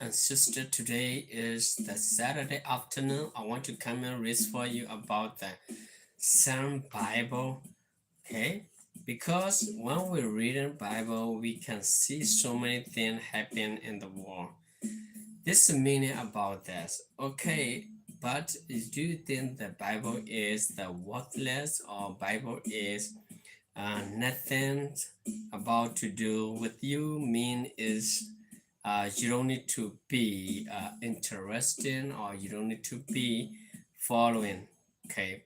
and sister, today is the Saturday afternoon. I want to come and read for you about the Shan Bible. Okay, because when we read the Bible, we can see so many things happen in the world. This is meaning about this. Okay, but do you think the Bible is the worthless, or Bible is uh, nothing about to do with you? Mean is uh, you don't need to be uh, interesting, or you don't need to be following. Okay,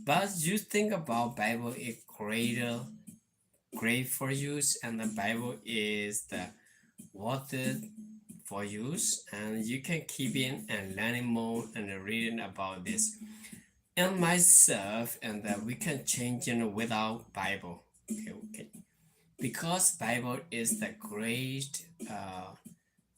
but you think about Bible is greater, great for you, and the Bible is the worth it for you, and you can keep in and learning more and reading about this and myself, and that we can change it without Bible. Okay, okay. Because Bible is the great uh,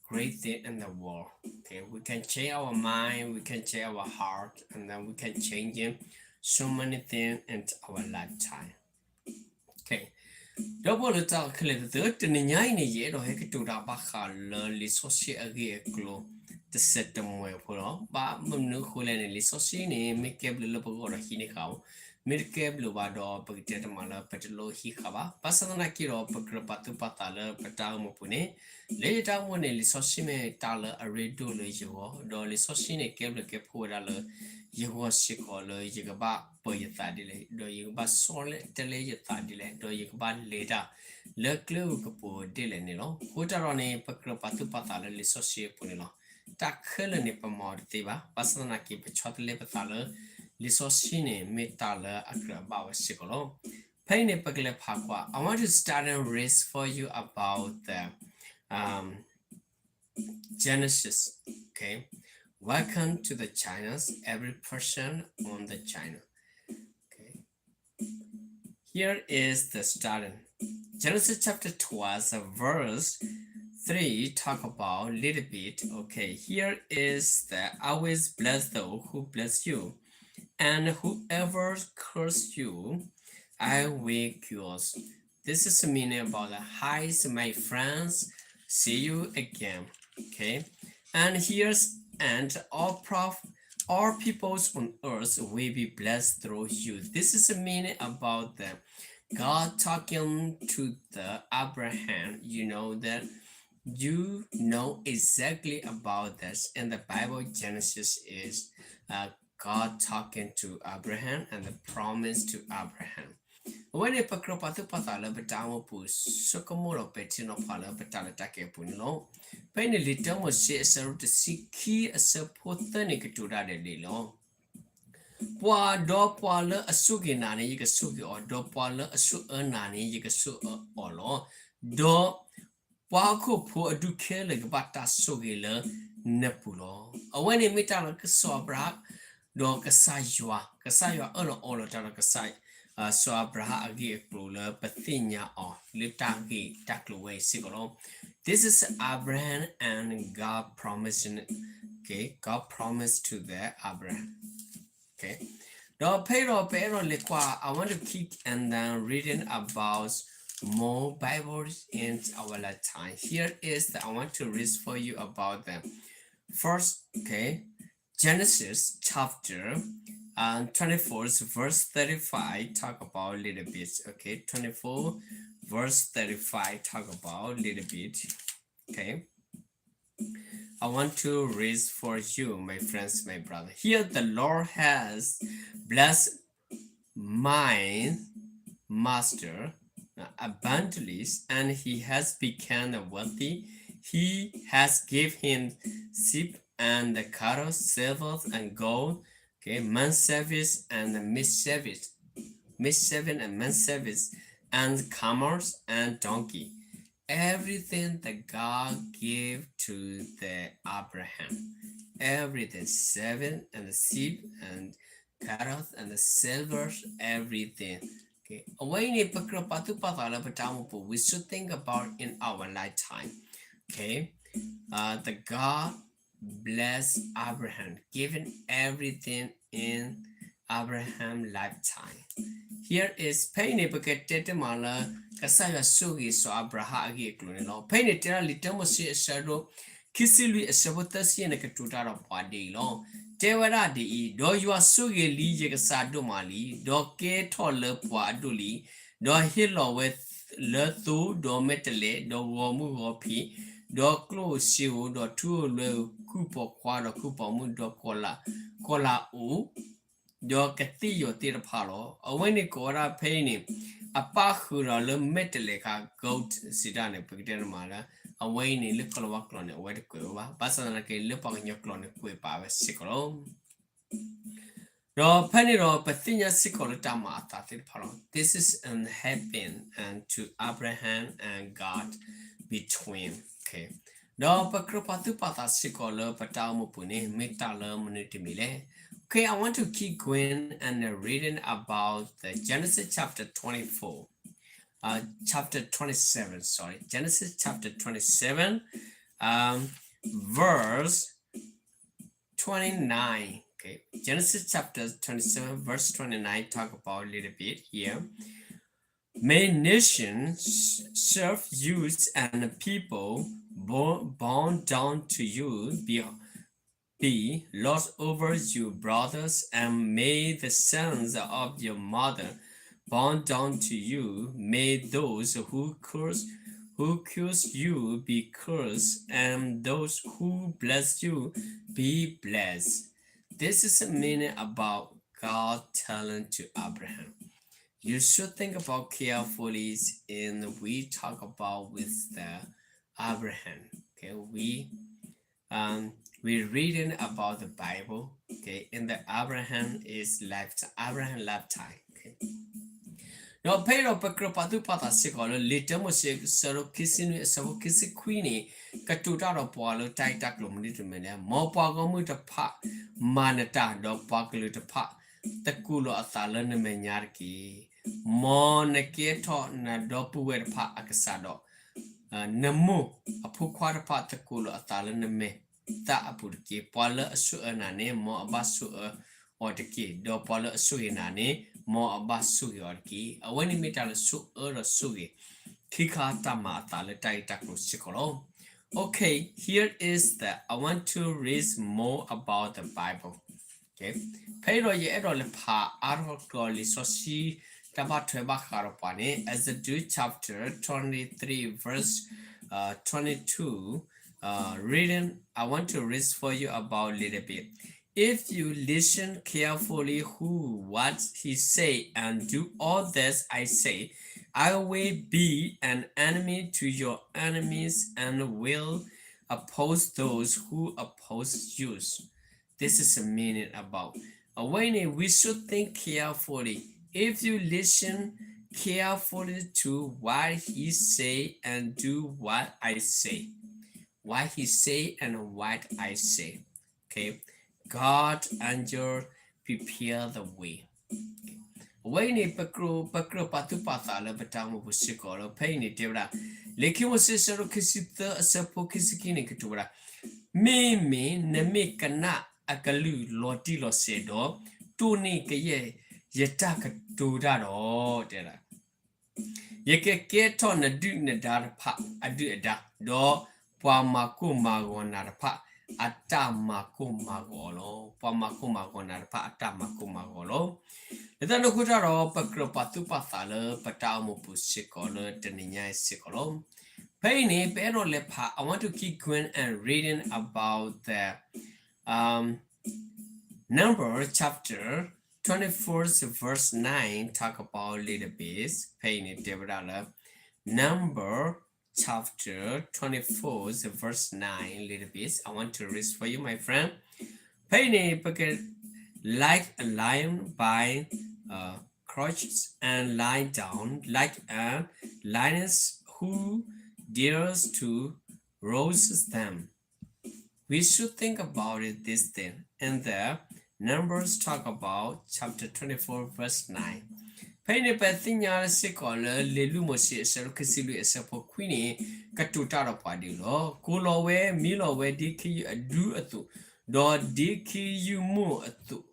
great thing in the world. Okay, we can change our mind, we can change our heart, and then we can change it so many things in our lifetime. Okay, ဒီပုၢ်ဝဲၢ်လၢတၢ်ခဲလၢာ်သ့ၣ်ဧၢ, တနံၤညါအံၤန့ၣ် ယအဲၣ်ဒိးဟဲကတိၤတၢ်ဘၣ်ဃးလၢလံာ်စီဆှံအဂ့ၢ်အကျိၤ တစဲးတမှဲၤဖိလီၤ. ဘၣ်မနုၤအဃိလဲၣ်န့ၣ် လံာ်စီဆှံန့ၣ် မ့ၢ်ကဲဘျုးလၢပဂီၢ်ဒီးဟံးန့ၢ်ဃာ်အိၣ်, မ့ၢ်တကဲဘျုးဘၣ်ဒီး ပကတဲတမံၤလၢပတလိၣ်ဟံးဃာ်ဘၣ်. ဘၣ်ဆၣ်သနာ်က့ဒီး ပကြၢးပာ်သူၣ်ပာ်သးလၢပတၢ်အိၣ်မူပူၤန့ၣ်, လၢယတၢ်အိၣ်မူန့ၣ် လံာ်စီဆှံမ့ၢ်တၢ်လၢအရ့ဒိၣ်လၢယဂီၢ်, ဒီးလံာ်စီဆှံန့ၣ် ကဲဘျုးကဲဖှိၣ်ဝဲဒၣ်လၢယဂီၢ်စ့ၢ်ကီး လၢယကဘၣ်ပၢၤယသးဒ်လဲၣ်, ဒီးယကဘၣ်ဆီၣ်လဲတလဲယသးဒ်လဲၣ်, ဒီးယကဘၣ်လဲၤတၢ်လၢကျဲဧိၤကပူၤဒ်လဲၣ်န့ၣ်လီၤ. အဃိတၢ်ဒီးန့ၣ် ပကြၢးပာ်သူၣ်ပာ်သးလၢလံာ်စီဆှံအပူၤန့ၣ်လီၤ. တၢ်ခဲလၢာ်န့ၣ် ပမၤအီၤတသ့ဘၣ်. ဘၣ်ဆၣ်သနာ်က့ ပဆီတလဲပသးလၢ လံာ်စီဆှံန့ၣ် မ့ၢ်တၢ်လၢအကြၢးဘၣ်ဝဲစ့ၢ်ကီးလီၤ. ဖဲအံၤန့ၣ် ပကလဲၤဖးကွၢ်. I want to start and read for you about the um, Genesis. Okay. Welcome to the channels, every person on the channel. Okay. Here is the starting. Genesis chapter twelve, verse three, talk about a little bit. Okay, here is the, I will bless those who bless you, and whoever curse you, I will curse. This is the meaning about the, hi, my friends. See you again. Okay. And here's, and all prof, all peoples on earth will be blessed through you. This is the meaning about the God talking to the Abraham. You know that you know exactly about this in the Bible. Genesis is uh, God talking to Abraham and the promise to Abraham. အဝဲန့ၣ် ပကြၢးပာ်သူၣ်ပာ်သးလၢပတၢ်အိၣ်မူပူၤ ဆိကမိၣ်ဒီးပဲာ်ထံနီၤဖးလၢပတၢ်လဲၤတၢ်က့ၤအပူၤန့ၣ်လီၤ. ဖဲအံၤန့ၣ် လံာ်တၢမိၤၡ့အဆၢဒိၣ်တဆံခံအဆၢဖိသၢန့ၣ် ကတိၤတၢ်ဒ်လဲၣ်လီၤ. ပှၤဒီးပှၤလၢအဆိၣ်ဂ့ၤနၤန့ၣ် ယကဆိၣ်ဂ့ၤအီၤ, ဒီးပှၤလၢအဆိၣ်အၢနၤန့ၣ် ယကဆိၣ်အၢအီၤလီၤ. ဒီး ပှၤဟီၣ်ခိၣ်ဖိအဒူၣ်ခဲလၢာ်ကဘၣ်တၢ်ဆိၣ်ဂ့ၤလၢနပူၤလီၤ. အဝဲန့ၣ်မ့ၢ်တၢ်လၢကစီၤအၤဘြၤဟၣ် ဒီးကစၢ်ယွၤ, ကစၢ်ယွၤအၢၣ်လီၤအီလီၤတၢ်ဒီးကစၢ်, စီၤအၤဘြၤဟၣ်အဂ့ၢ်အကျိၤလၢပသ့ၣ်ညါအီၤလၢတၢ်ဂ့ၢ်တၢ်ကျိၤဝဲအံၤစ့ၢ်ကီးလီၤ. This is Abraham and God promising, okay, God promised to the Abraham. Okay. ဒီးဖဲဒီးပအဲၣ်ဒိးလဲၤကွၢ်, I want to keep and then reading about more Bibles in our lifetime. Here is the, I want to read for you about the first, okay, Genesis chapter uh, twenty-four, verse thirty-five, talk about a little bit. Okay, twenty-four, verse thirty-five, talk about a little bit. Okay. I want to read for you, my friends, my brother. Here the Lord has blessed my master abundantly, and he has become wealthy. He has given him sheep and cattle, silver and gold, okay, men service and men service, men service and men service, and camels and donkey. Everything that God gave to the Abraham, everything, seven and the sheep and cattle and the silver, everything. Okay. အဝဲအံၤန့ၣ် ပကြၢးပာ်သူၣ်ပာ်သးလၢပတၢ်အိၣ်မူပူၤ, we should think about in our lifetime. Okay. Uh, the God bless Abraham, giving everything in Abraham lifetime. Here is, ဖဲအံၤန့ၣ် ပကတဲတမံၤလၢ ကစၢ်ယွၤဆိၣ်ဂ့ၤစီၤအၤဘြၤဟၣ်အဂ့ၢ်အကျိၤန့ၣ်လီၤ. ဖဲအံၤန့ၣ် တဲဒၣ်လံာ်တၢမိၤၡ့အဆၢဒိၣ် ခံဆံလွံၢ်အဆၢဖိသၢဆံယဲၢ်န့ၣ် ကတိၤတၢ်ဒီးပှၤဒ်အံၤလီၤ. တဲဝဲဒၣ်ဒ်အံၤ, ဒီးယွၤဆိၣ်ဂ့ၤလံယကစၢ်ဒိၣ်မးလံ, ဒီးကဲထီၣ်လၢပှၤအဒိၣ်လံ, ဒီးဟ့ၣ်လီၤဝဲလၢသိဒီးမဲာ်တဲးလဲး, ဒီးဂီၤမုၢ်ဂီၤဖံး, ဒီးကျိၣ်ဧိၤစ့ဧိၤ, ဒီးထူဧိၤလွဲၤဧိၤ, ကုၢ်ပိာ်ခွါဒီးကုၢ်ပိာ်မုၣ်, ဒီးကီၤလၤ, ကီၤလၤအိၣ် ဒီးကသ့ၣ်ယီၤသ့ၣ်တဖၣ်လီၤ. အဝဲန့ၣ်ကိးဝဲဒၣ်ဖဲအံၤန့ၣ် အပၣ်ဃုာ်ဒီးလၢမဲာ်တဲးလဲးခါ goat စံးတၢ်န့ၣ် ပကတဲန့ၣ်မးလၢ အဝဲအံၤန့ၣ်လၢကီၤလၤဝါကျိာ်န့ၣ် အဝဲတကွဲးဝဲဘၣ်. ဘၣ်ဆၣ်သနာ်က့ လၢပှၤကညီကျိာ်န့ၣ် ကွဲးပာ်ဝဲစ့ၢ်ကီးလီၤ. ဒီးဖဲန့ၣ်ဒီးပသ့ၣ်ညါစ့ၢ်ကီးလၢတၢ်မၤအသးသ့ၣ်တဖၣ်လီၤ. This is an happen and to Abraham and God between. ဒီးပကြၢးပာ်သူၣ်ပာ်သးစ့ၢ်ကီးလၢပတၢ်အိၣ်မူပူၤန့ၣ် မ့ၢ်တၢ်လၢမနုၤတမံၤလဲၣ်. Okay, I want to keep going and reading about the Genesis chapter twenty-four, uh, chapter twenty-seven, sorry, Genesis chapter twenty-seven, um, verse twenty-nine. Okay, Genesis chapter twenty-seven, verse twenty-nine, talk about a little bit here. May nations serve you and people bow, bow down to you, be, be lord over your brothers, and may the sons of your mother bow down to you. May those who curse, who curse you be cursed, and those who bless you be blessed. This is the meaning about God telling to Abraham. You should think about carefully in we talk about with the Abraham. Okay, we um, we reading about the Bible. Okay, in the Abraham is lifetime, Abraham lifetime. Okay. ဒီးဖဲအံၤဒီးပကြၢးပာ်သူၣ်ပာ်သးစ့ၢ်ကီးလၢ လံာ်တၢမိၤၡ့အဆၢဒိၣ်ခံဆံနွံအဆၢဖိခံဆံခွံန့ၣ် ကတိၤတၢ်ဒီးပှၤလၢတၢ်ဂ့ၢ်တၢ်ကျိၤမနုၤတမံၤလဲၣ်. မ်ပှၤဂီၢ်မုၢ်တဖၣ်မၤနတၢ်, ဒီးပှၤကလုာ်တဖၣ် သကိးလီၤအသးလၢနမဲာ်ညါတက့ၢ်. မ်နကဲထီၣ်နဒီပုၢ်ဝဲၢ်တဖၣ်အကစၢ်ဒီး နမိၢ်အဖိခွါတဖၣ်သကိးလီၤအသးလၢနမဲာ်သၣ်အပူၤတက့ၢ်. ပှၤလၢအဆိၣ်အၢနၤန့ၣ် မ်အဘၣ်ဆိၣ်အၢအီၤတက့ၢ်. ဒီးပှၤလၢအဆိၣ်ဂ့ၤနၤန့ၣ် မ်အဘၣ်ဆိၣ်ဂ့ၤအီၤတက့ၢ်. အဝဲန့ၣ်မ့ၢ်တၢ်လၢဆိၣ်အၢဒီးဆိၣ်ဂ့ၤ ခံခါတၢ်မၤအသးလၢတၢ်ဂ့ၢ်တၢ်ကျိၤစ့ၢ်ကီးလီၤ. Okay, here is the, I want to read more about the Bible. Okay, ဖဲအံၤဒီးယအဲၣ်ဒိးလဲၤဖးအါထီၣ်ကဒီးလံာ်စီဆှံ တၢ်ဘၣ်ထွဲဘၣ်ဃးဒီးပှၤန့ၣ် Exodus chapter twenty-three, verse, uh, twenty-two. Uh, reading, I want to read for you about a little bit. If you listen carefully who what he say and do all that I say, I will be an enemy to your enemies and will oppose those who oppose you. This is a meaning about. အဝဲန့ၣ် we should think carefully. If you listen carefully to what he say and do what I say, what he say and what I say. Okay, God angel prepare the way. အဝဲအံၤန့ၣ် ပကြၢးပာ်သူၣ်ပာ်သးလၢပတၢ်အိၣ်မူပူၤစ့ၢ်ကီးလီၤ. ဖဲအံၤန့ၣ်တဲဝဲဒၣ် လံာ်ခံမိၤၡ့အဆၢဒိၣ်ခံဆံသၢအဆၢဖိခံဆံခံန့ၣ် ကတိၤဝဲဒၣ်, မ့မ့ၢ်နမ့ၢ်ကနၣ်အကလုၢ်လီၤတံၢ်လီၤဆဲးဒီး တိၢ်နီၣ်ကယဲၢ်ယတၢ်ကတိၤတၢ်ဒီး တဲဒၣ် ယကကဲထီၣ်နဒုၣ်နဒါတဖၣ်အဒုၣ်အဒါ, ဒီးပှၤမၤကိၢ်မၤဂီၤနၤတဖၣ်အတၢ်မၤကိၢ်မၤဂီၤလီၤ. ပှၤမၤကိၢ်မၤဂီၤနၤတဖၣ်အတၢ်မၤကိၢ်မၤဂီၤလီၤ. လၢတၢ်န့ၣ်အဃိတၢ်ဒီး ပကြၢးပာ်သူၣ်ပာ်သးလၢပတၢ်အိၣ်မူပူၤစ့ၢ်ကီးလၢတနံၤညါအံၤစ့ၢ်ကီးလီၤ. ဖဲအံၤန့ၣ် ပအဲၣ်ဒိးလဲၤဖး I want to keep going and reading about the, um, Number chapter twenty-four verse nine talk about little bit. ဖဲအံၤန့ၣ်တဲဝဲဒၣ်လၢ Number chapter twenty-four verse nine little bit. I want to read for you, my friend. ဖဲအံၤန့ၣ် ပက like a lion by, uh, crouches and lie down like a lioness who dares to rouse them. We should think about it this thing. And the Numbers talk about chapter twenty-four, verse nine. ဖဲအံၤန့ၣ် ပသ့ၣ်ညါစ့ၢ်ကီးလၢလံာ်လုၢ်မိၤၡ့အဆၢဒိၣ်ခံဆံလွံၢ်အဆၢဖိခွံန့ၣ် ကတိၤတၢ်ဒီးပှၤဒ်အံၤလီၤ. ကိးလီၤဝဲမံလီၤဝဲဒ်ခ့ယုၢ်အဒူအသိး, ဒီးဒ်ခ့ယုၢ်မိၢ်အသိး,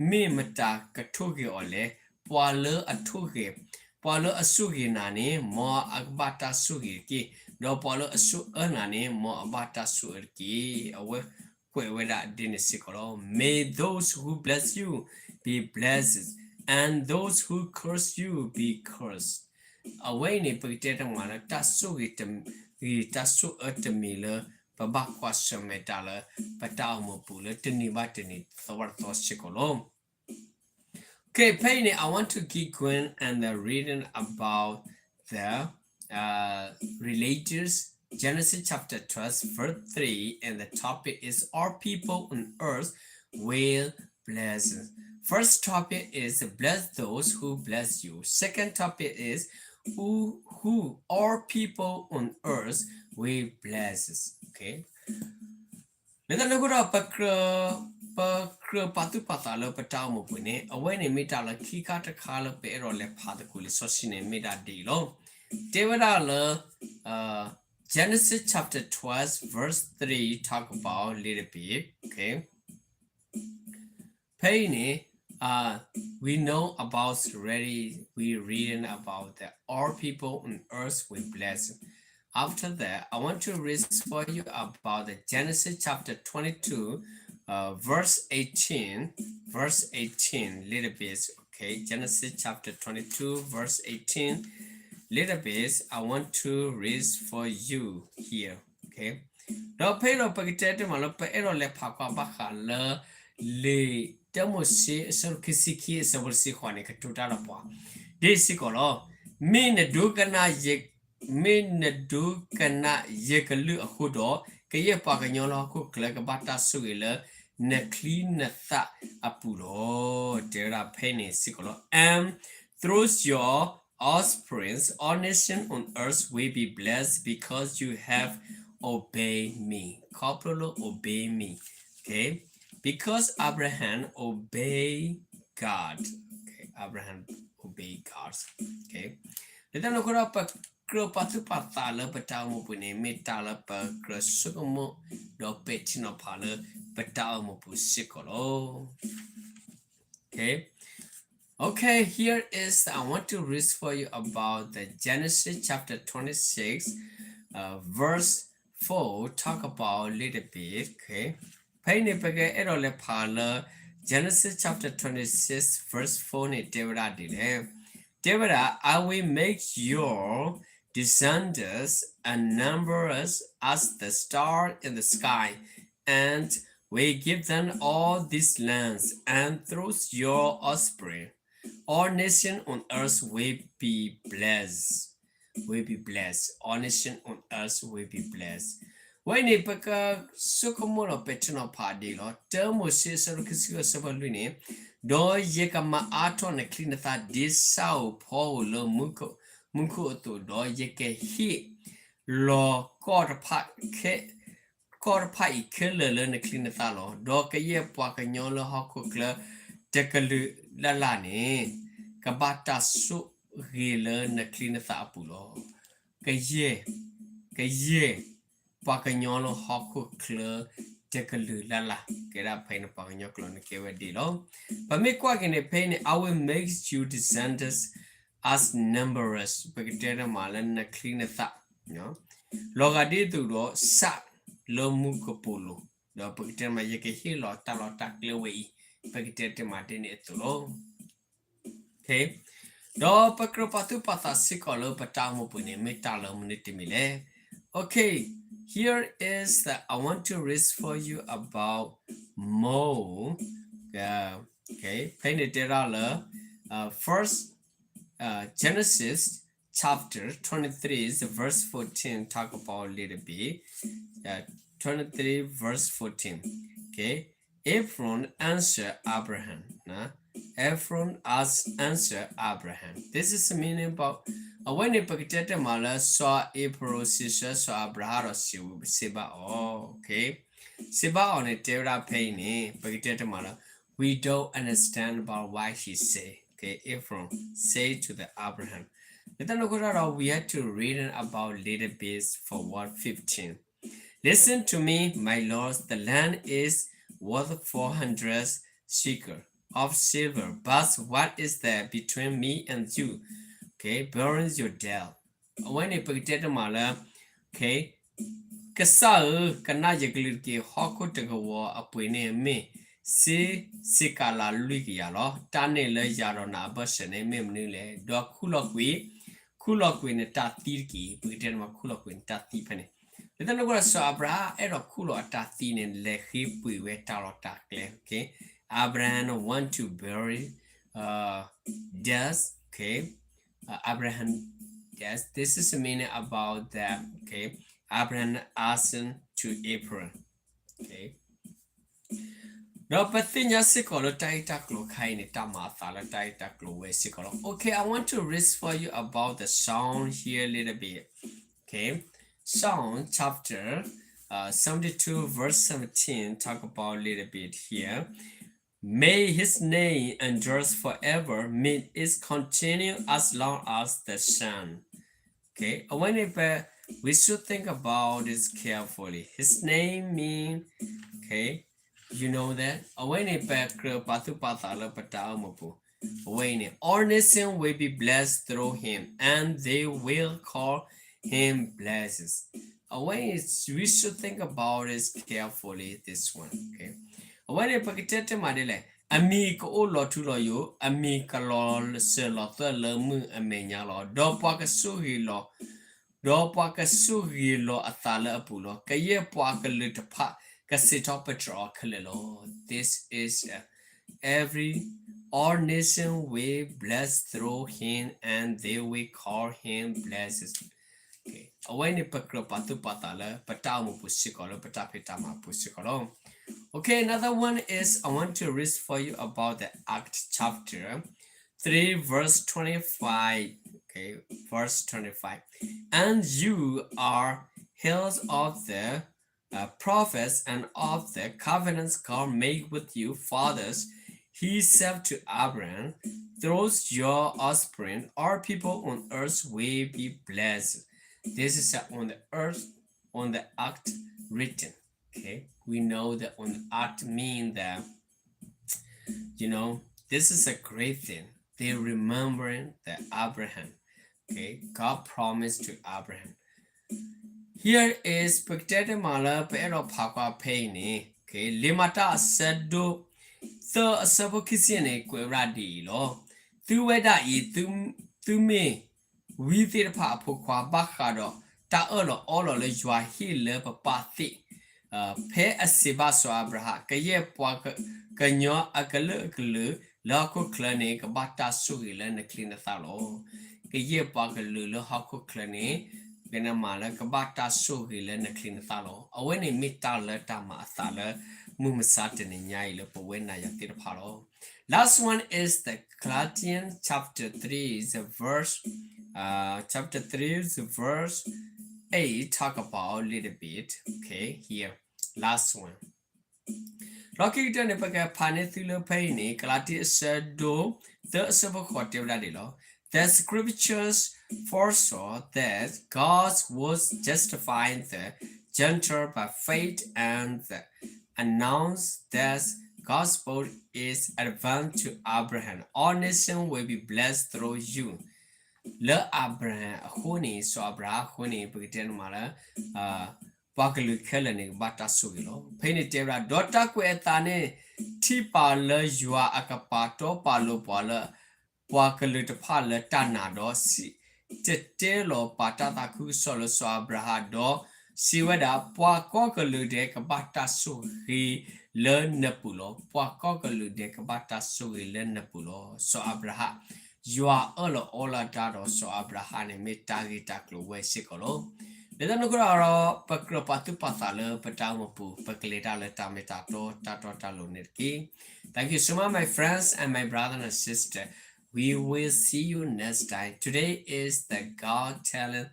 မ့ၢ်မတၤကထိၣ်ဂဲၤအီၤလဲၣ်. ပှၤလၢအထိၣ်ဂဲၤ, ပှၤလၢအဆိၣ်ဂ့ၤနၤန့ၣ် မ်အကဘၣ်တၢ်ဆိၣ်ဂ့ၤတက့ၢ်. ဒီးပှၤလၢအဆိၣ်အၢနၤန့ၣ် မ်အဘၣ်တၢ်ဆိၣ်အၢတက့ၢ်. အဝဲကွဲးဝဲဒၣ်ဒ်န့ၣ်စ့ၢ်ကီးလီၤ. May those who bless you be blessed, and those who curse you be cursed. အဝဲအံၤန့ၣ် ပကတဲတမးလၢတၢ်ဆိၣ်ဂ့ၤတဂ့ၤ တၢ်ဆိၣ်အၢတမံၤလၢ ပဘၣ်ကွၢ်ဆၢၣ်မဲာ်တၢ်လၢ ပတၢ်အိၣ်မူပူၤလၢတနံၤဘၣ်တနံၤ သီဘၣ်တသီစ့ၢ်ကီးလီၤ. Okay, ဖဲအံၤန့ၣ် I want to keep going and the reading about the uh, relators Genesis chapter twelve, verse three, and the topic is all people on earth will bless. First topic is bless those who bless you. Second topic is who, who all people on earth will bless. Okay. လၢတၢ်န့ၣ်အဃိဒီး ပကြၢးပာ်သူၣ်ပာ်သးလၢပတၢ်အိၣ်မူပူၤန့ၣ် အဝဲန့ၣ်မ့ၢ်တၢ်လၢခံခါတခါလၢပအဲၣ်ဒိးလဲၤဖးသကိးလံာ်စီဆှံန့ၣ် မ့ၢ်ဒၣ်ဒ်အံၤလီၤ. တဲဝဲဒၣ်လၢ Genesis chapter twelve, verse three talk about little bit. Okay. ဖဲအံၤန့ၣ် uh, we know about already, we reading about the all people on earth will bless. After that, I want to read for you about the Genesis chapter twenty-two, uh, verse eighteen, verse eighteen, little bit. Okay, Genesis chapter twenty-two, verse eighteen, little bit. I want to read for you here. Okay. ဒီးဖဲအံၤဒီးပကတဲတမးလၢ ပအဲၣ်ဒိးလဲၤဖးကွၢ်ဘၣ်ဃးလၢ လံာ်တၢမိၤၡ့အဆၢဒိၣ်ခံဆံခံအဆၢဖိတဆံဃိးန့ၣ် ကတိၤတၢ်ဒီးပှၤ ဒ်စ့ၢ်ကီးလီၤ. မ့ၢ်နဒိကနၣ်ယ မ့ၢ်နဒိကနၣ်ယကလုၢ်အဃိဒီး ကယဲၢ်ပှၤကညီလၢဟီၣ်ခိၣ်ချၢကဘၣ်တၢ်ဆိၣ်ဂ့ၤလၢ နချံနသၣ်အပူၤလီၤ. တဲဝဲဒၣ်ဖဲန့ၣ်စ့ၢ်ကီးလီၤ. And through your offspring, all nations on earth will be blessed because you have obeyed me. ခီဖျိလၢ obey me. Okay. Because Abraham obeyed God. Okay. Abraham obeyed God. Okay. လၢတၢ်န့ၣ်အဃိဒီး ပကြၢးပာ်သူၣ်ပာ်သးလၢပတၢ်အိၣ်မူပူၤန့ၣ် မ့ၢ်တၢ်လၢပကြၢးဆိကမိၣ် ဒီးပဲာ်ထံနီၤဖးလၢ ပတၢ်အိၣ်မူပူၤစ့ၢ်ကီးလီၤ. Okay. Okay, here is, I want to read for you about the Genesis chapter twenty-six, uh, verse four, talk about a little bit. Okay. ဖဲအံၤန့ၣ် ပကအဲၣ်ဒိးလဲၤဖးလၢ Genesis chapter twenty-six, verse four န့ၣ် တဲဝဲဒၣ်ဒ်လဲၣ်. တဲဝဲဒၣ်, I will make your descendants as numerous as the stars in the sky, and will give them all these lands, and through your offspring, all nations on earth will be blessed. Will be blessed. All nations on earth will be blessed. ဝဲန့ၣ် ပကဆိကမိၣ်ဒီးပဲာ်ထံနီၤဖးဒ်အံၤလီၤ. တၢမိၤၡ့အဆၢဒိၣ်ခံဆံဃုအဆၢဖိလွံၢ်န့ၣ်, ဒီးယကမၤအါထီၣ်နချံနသၣ်ဒ်ဆၣ်ဧိၤဖီဧိၤလၢမူခိၣ်အသိး, ဒီးယကဟ့ၣ်လီၤ ကီၢ်တဖၣ်အံၤခဲလၢာ်လၢနချံနသၣ်လီၤ. ဒီးကယဲၢ်ပှၤကညီလၢဟီၣ်ခိၣ်ချၢတကလုာ်လၢ်လၢ်န့ၣ် ကဘၣ်တၢ်ဆိၣ်ဂ့ၤလၢနချံနသၣ်အပူၤလီၤ. ကယဲၢ်, ကယဲၢ်ပှၤကညီလၢဟီၣ်ခိၣ်ချၢတကလုာ်လၢ်လၢ်, ကဲဒၣ်ဖဲန့ၣ်ပှၤကညီကျိာ်န့ၣ်ကဲဝဲဒ်အံၤလီၤ. ပမ့ၢ်ကွၢ်က့ၤန့ၣ် ဖဲအံၤန့ၣ် I will make you descendants as numerous, ပကတဲတမးလၢနချံနသၣ် လီၤဂာ်ဒ်သိးဒီး ဆၣ်လၢမူကပိာ်လိၤ, ဒီးပကတဲတမး ယကဟ့ၣ်လီၤတၢ်လီၢ်တၢ်ကျဲဝဲအံၤ, ပကတဲတမးဒ်န့ၣ်အသိးလီၤ. Okay. ဒီးပကြၢးပာ်သူၣ်ပာ်သးစ့ၢ်ကီးလၢပတၢ်အိၣ်မူပူၤန့ၣ် မ့ၢ်တၢ်လၢမနုၤတမံၤလဲၣ်. Okay, here is the, I want to read for you about more. Uh, okay, ဖဲန့ၣ်တဲဒၣ်လၢ uh, first, uh, Genesis chapter twenty-three, the verse fourteen, talk about a little bit. Uh, twenty-three, verse fourteen. Okay. Ephron answered Abraham. န, Ephron as answered Abraham. This is the meaning about, အဝဲန့ၣ်ပကတဲတမးလၢ စီၤအ့ဖရိၣ်စံးဆၢစီၤအၤဘြၤဟၣ်ဒီးစံးဘၣ်အီၤ. Okay. စံးဘၣ်အီၤန့ၣ် တဲဝဲဒၣ်ဖဲအံၤန့ၣ် ပကတဲတမးလၢ we don't understand about why he say, okay, Ephron say to the Abraham. လၢတၢ်န့ၣ်အဃိဒီး we have to read about little bit for what fifteen. Listen to me, my lords, the land is worth four hundred shekels of silver, but what is there between me and you? Okay, burying your dead. အဝဲန့ၣ်ပကတဲတမးလၢ ကစၢ်ဧၢ, ကနၣ်ယကလုၢ်တက့ၢ်. ဟီၣ်ခိၣ်တကဝီၤအပှ့ၤန့ၣ်မ့ၢ်စ့စ့ကၤလးလွံၢ်ကယၤလီၤ. တၢ်န့ၣ်လၢယၤဒီးနၤအဘၢၣ်စၢၤန့ၣ်မ့ၢ်မနုၤလဲၣ်. ဒီးခူၣ်လီၤကွံာ်, ခူၣ်လီၤကွံာ်နတၢ်သံတက့ၢ်. ပကတဲန့ၣ်မး ခူၣ်လီၤကွံာ်နတၢ်သံဖဲန့ၣ်. လၢတၢ်န့ၣ်အဃိဒီး စီၤအၤဘြၤဟၣ်အဲၣ်ဒိးခူၣ်လီၤအတၢ်သံန့ၣ် လဲၤဃ့ပှ့ၤဝဲတၢ်လီၢ်တၢ်ကျဲ, okay? Abraham want to bury, uh, death, okay? Uh, Abraham, yes, this is the meaning about that, okay? Abraham asking to Abraham, okay? ဒီးပသ့ၣ်ညါစ့ၢ်ကီးလၢတၢ်ဂ့ၢ်တၢ်ကျိၤခါအံၤန့ၣ် တၢ်မၤအသးလၢတၢ်ဂ့ၢ်တၢ်ကျိၤဝဲစ့ၢ်ကီးလီၤ. Okay, I want to read for you about the Psalm here a little bit. Okay, Psalm chapter, uh, seventy-two, verse seventeen, talk about a little bit here. May his name endures forever. May it continue as long as the sun. Okay, အဝဲန့ၣ်ပ, we should think about this carefully. His name mean, okay, you know that. အဝဲန့ၣ်ပကြၢးပာ်သူၣ်ပာ်သးလၢပတၢ်အိၣ်မူပူၤ. အဝဲအံၤန့ၣ် all nations will be blessed through him, and they will call him blessed. အဝဲအံၤ we should think about this carefully, this one. Okay, အဝဲန့ၣ်ပကတဲတမးဒ်လဲၣ်. အမံၤကအိၣ်လီၤထူလီၤယိာ်, အမံၤကလီၤစၢၤလီၤသွဲၣ်လၢမုၢ်အမဲာ်ညါလီၤ. ဒီးပှၤကဆိၣ်ဂ့ၤလီၤ ဒီးပှၤကဆိၣ်ဂ့ၤလီၤအသးလၢအပူၤလီၤ. ကယဲၢ်ပှၤကလုာ်တဖၣ်ကစံးထီၣ်ပတြၢၤအီၤခဲလၢာ်လီၤ. This is, uh, every, all nations will bless through him and they will call him blessed. Okay, အဝဲန့ၣ်ပကြၢးပာ်သူၣ်ပာ်သးလၢပတၢ်အိၣ်မူပူၤစ့ၢ်ကီး လၢပတၢ်ဖံးတၢ်မၤပူၤစ့ၢ်ကီးလီၤ. Okay, another one is I want to read for you about the Act chapter three, verse twenty-five. Okay, verse twenty-five. And you are heirs of the, uh, prophets and of the covenants God made with you fathers. He said to Abraham, through your offspring, all people on earth will be blessed. This is on the earth, on the act written. Okay, we know that on the act mean that, you know, this is a great thing. They remembering the Abraham. Okay, God promised to Abraham. Here is ပကတဲတမးလၢပအဲၣ်ဒိးဖးကွၢ်ဖဲအံၤန့ၣ်, okay, လံာ်မၤတၢ်အဆၢဒိၣ်သၢအဆၢဖိခံဆံန့ၣ် ကွဲးဝဲဒၣ်ဒ်အံၤလီၤ. သုဝဲဒၣ်အံၤ, သုမ့ၢ်ဝံသ့ၣ်တဖၣ်အဖိခွါ ဘၣ်ဃးဒီးတၢ်အၢၣ်လီၤအီလီၤလၢယွၤဟ့ၣ်လၢပပၢ်သ့ၣ်, ဖဲအစံးဘၣ်စီၤအၤဘြၤဟၣ်, ကယဲၢ်ပှၤကညီအကလုာ်ကလုာ်လၢဟီၣ်ခိၣ်ချၢန့ၣ် ကဘၣ်တၢ်ဆိၣ်ဂ့ၤလၢနချံနသၣ်လီၤ. ကယဲၢ်ပှၤကလုာ်လၢဟီၣ်ခိၣ်ချၢန့ၣ်, ကနမၤလၢကဘၣ်တၢ်ဆိၣ်ဂ့ၤလၢနချံနသၣ်လီၤ. အဝဲန့ၣ်မ့ၢ်တၢ်လၢတၢ်မၤအသးလၢမုၢ်မဆါတနံၤညါအံၤလၢပဝဲနၤယၤသ့ၣ်တဖၣ်လီၤ. Last one is the Galatians chapter three, the verse, uh, chapter three, the verse eight, talk about a little bit. Okay, here, last one. လီၢ်ခံကတၢၢ်န့ၣ် ပကဖးန့ၢ်သုလၢဖဲအံၤန့ၣ်, ကလၤတံ အဆၢဒိၣ်သၢ အဆၢဖိဃိး တဲဝဲဒၣ်ဒ်အံၤလီၤ. The scriptures foresaw that God was justifying the Gentile by faith and announced that gospel is advanced to Abraham. All nations will be blessed through you. လၢအၤဘြၤဟၣ်အဃိန့ၣ်, စီၤအၤဘြၤဟၣ်အဃိန့ၣ်, ပကတဲန့ၣ်မးလၢ ပှၤကလုာ်ခဲလၢာ်န့ၣ် ကဘၣ်တၢ်ဆိၣ်ဂ့ၤလီၤ. ဖဲန့ၣ်တဲဝဲဒၣ်, ဒီးတၢ်ကွဲးအသးန့ၣ် ထံၣ်ပာ်လၢယွၤအကပာ်တီပာ်လိၤပှၤလၢ ပှၤကလုာ်တဖၣ်လၢတၢ်နာ်ဒီး စံၣ်တဲၤတဲလီၤပာ်တၢ်သးခုကစီၣ်လၢစီၤအၤဘြၤဟၣ်ဒီး စံးဝဲဒၣ်, ပှၤကိးကလုာ်ဒဲးကဘၣ်တၢ်ဆိၣ်ဂ့ၤလၢနပူၤလီၤ. ပှၤကိးကလုာ်ဒဲးကဘၣ်တၢ်ဆိၣ်ဂ့ၤလၢနပူၤလီၤ. စီၤအၤဘြၤဟၣ် ယွၤအၢၣ်လီၤအီလီၤတၢ်ဒီးစီၤအၤဘြၤဟၣ်န့ၣ် မ့ၢ်တၢ်ဂ့ၢ်တၢ်ကျိၤဝဲစ့ၢ်ကီးလီၤ. လၢတၢ်န့ၣ်အဃိဒီး ပကြၢးပာ်သူၣ်ပာ်သးလၢပတၢ်အိၣ်မူပူၤ, ပကလဲၤတၢ်လၢတၢ်မ့ၢ်တၢ်တီတၢ်တီတၢ်လိၤန့ၣ်တက့ၢ်. Thank you so much, my friends and my brother and sister. We will see you next time. Today is the God telling,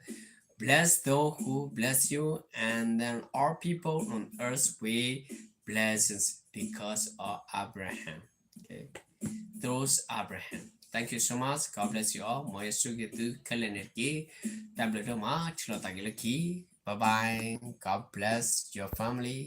bless those who bless you, and then all people on earth will blessings because of Abraham. Okay. Through Abraham. Thank you so much. God bless you all. မ်ယွၤဆိၣ်ဂ့ၤသုခဲလၢာ်န့ၣ်တက့ၢ်. တၢ်ဘျုးဒိၣ်မး, ထံၣ်လိာ်သးက့ၤလၢခံ. Bye bye. God bless your family.